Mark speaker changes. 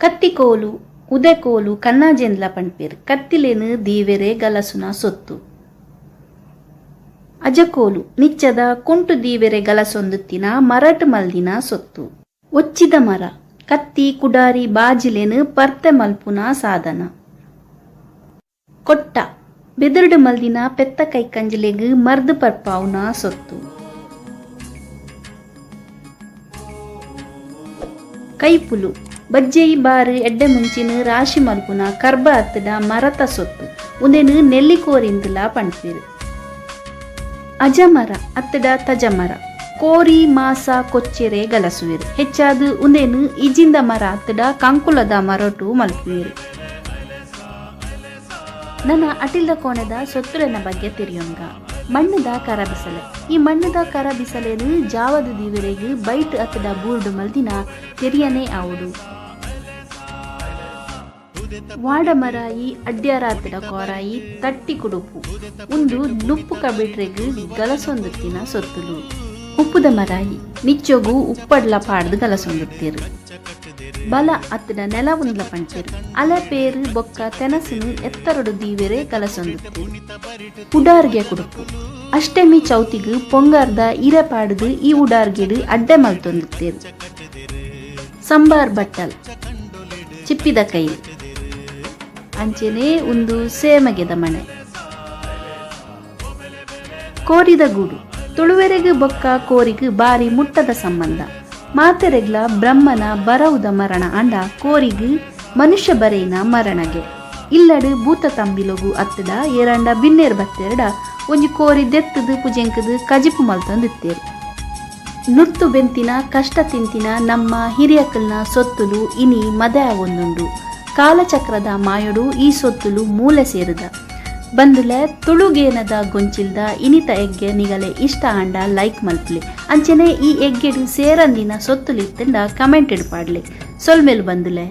Speaker 1: ಕತ್ತಿಕೋಲು, ಉದೆಕೋಲು, ಕನ್ನಾಜೆಂದ್ಲ ಪಣ್ಪೆರ್. ಕತ್ತಿಲೆನ್ ದೀವೆರೆ ಗಲಸುನ ಸೊತ್ತು. ಅಜಕೋಲು, ನಿಚ್ಚದ ಕುಂಟು ದೀವೆರೆ ಗಲಸೊಂದುತ್ತಿನ ಮರಟ್ ಮಲ್ದಿನ ಸೊತ್ತು. ಒಚ್ಚಿದ ಮರ, ಕತ್ತಿ, ಕುಡಾರಿ, ಬಾಜಿಲೆನ್ ಪರ್ತೆ ಮಲ್ಪುನ ಸಾಧನ. ಕೊಟ್ಟ, ಬೆದರ್ಡ್ ಮಲ್ದಿನ ಪೆತ್ತ ಕೈಕಂಜಿಲೆಗ್ ಮರ್ದ್ ಪರ್ಪಾವುನ ಸೊತ್ತು. ಕೈಪುಲು, ಬಜ್ಜೆಯಿ ಬಾರ್ ಎಡ್ಡೆ ಮುಂಚಿನ ರಾಶಿ ಮಲ್ಪುನ ಕರ್ಬ ಅತ್ತಡ ಮರತ ಸೊತ್ತು. ಉಂದೆನ್ ನೆಲ್ಲಿಕೋರಿಂದ್ಲ ಪಣ್ಪೆರ್. ಅಜಮರ ಅತ್ತಡ ತಜಮರ, ಕೋರಿ ಮಾಸ ಕೊಚ್ಚೆರೆ ಗಲಸುವೆರ್. ಹೆಚ್ಚಾದ್ ಉಂದೆನ್ ಇಜಿಂದ ಮರ ಅತ್ತಡ ಕಂಕುಲದ ಮರಟು ಮಲ್ಪುವೆರ್. ನನ ಅಟಿಲ್ದ ಕೋಣೆದ ಸೊತ್ತುಲೆನ ಬಗ್ಗೆ ತೆರಿಯೊಂಗ. ಮಣ್ಣುದ ಕರ ಬಿಸಲೆ. ಈ ಮಣ್ಣುದ ಕರ ಬಿಸಲೆನ್ ಜಾವದ ದೀವರೆಗ್ ಬೈಟ್ ಅತ್ತಡ ಬೂರ್ಡು ಮಲ್ದಿನ ತೆರಿಯನೇ ಆವೊಡು. ವಾಡಮರಾಯಿ, ಅಡ್ಯಾರ ಅತ್ತಡ ಕೋರಾಯಿ, ತಟ್ಟಿ ಕುಡುಪು ಉಂದು ನುಪ್ಪು ಕಬಿಟ್ರೆಗ್ ಗಲಸೊಂದುತ್ತಿನ ಸೊತ್ತುಲು. ಉಪ್ಪುದ ಮರಾಯಿ, ನಿಚ್ಚೊಗು ಉಪ್ಪಡ್ಲ ಪಾಡ್ದು ಗಲಸೊಂದುತ್ತೇರು. ಬಲ ಅತ್ತಡ ನೆಲ ಉಂದ್ಲ ಪಣ್ಪೆರ್. ಅಲೆ ಪೇರು ಬೊಕ್ಕ ತೆನಸುನು ಎತ್ತರಡು ದೀವೆರೆ ಗಲಸೊಂದುತ್ತೇರು. ಉಡಾರ್ಗೆ ಕುಡುಪು, ಅಷ್ಟಮಿ ಚೌತಿಗ್ ಪೊಂಗಾರ್ದ ಇರೆ ಪಾಡ್ದು ಈ ಉಡಾರ್ಗೆಡ್ ಅಡ್ಡೆ ಮಲ್ತೊಂದುತ್ತೇರು. ಸಂಬಾರ್ ಬಟ್ಟಲ್, ಚಿಪ್ಪಿದ ಕೈಲ್, ಅಂಚೆನೆ ಉಂದು ಸೇಮಗೆದ ಮಣೆ. ಕೋರಿದ ಗೂಡು, ತುಳುವೆರೆಗ್ ಬೊಕ್ಕ ಕೋರಿಗ್ ಬಾರಿ ಮುಟ್ಟದ ಸಂಬಂಧ. ಮಾತೆರೆಗ್ಲ ಬ್ರಹ್ಮನ ಬರವುದ ಮರಣ ಆಂಡ ಕೋರಿಗ್ ಮನುಷ್ಯ ಬರೆಯಿನ ಮರಣಗೆ. ಇಲ್ಲಡ್ ಭೂತ ತಂಬಿಲೊಗು ಅತ್ತಡ ಏರಂಡ ಬಿನ್ನೇರ್ ಬತ್ತೆರಡ ಒಂಜಿ ಕೋರಿ ದೆತ್ತದು ಪುಜೆಂಕುದು ಕಜಿಪು ಮಲ್ತೊಂದಿತ್ತೇರ್. ನುರ್ತು ಬೆಂತಿನ ಕಷ್ಟ ತಿಂತಿನ ನಮ್ಮ ಹಿರಿಯಕಲ್ನ ಸೊತ್ತುಲು ಇನಿ ಮದೆ ಆವೊಂದುಂಡು. ಕಾಲಚಕ್ರದ ಮಾಯೊಡು ಈ ಸೊತ್ತುಲು ಮೂಲೆ ಸೇರುದ. ಬಂದುಲೆ ತುಳುಗೇನದ ಗೊಂಚಿಲ್ದ ಇನಿತ ಎಗ್ಗೆ ನಿಗಲೆ ಇಷ್ಟ ಆಂಡ ಲೈಕ್ ಮಲ್ಪುಲೆ. ಅಂಚನೆ ಈ ಎಗ್ಗೆಡ್ ಸೇರಂದಿನ ಸೊತ್ತುಲು ಇತ್ತಂಡ ಕಮೆಂಟ್ ಪಾಡ್ಲೆ. ಸೊಲ್ಮೆಲು ಬಂದುಲೆ.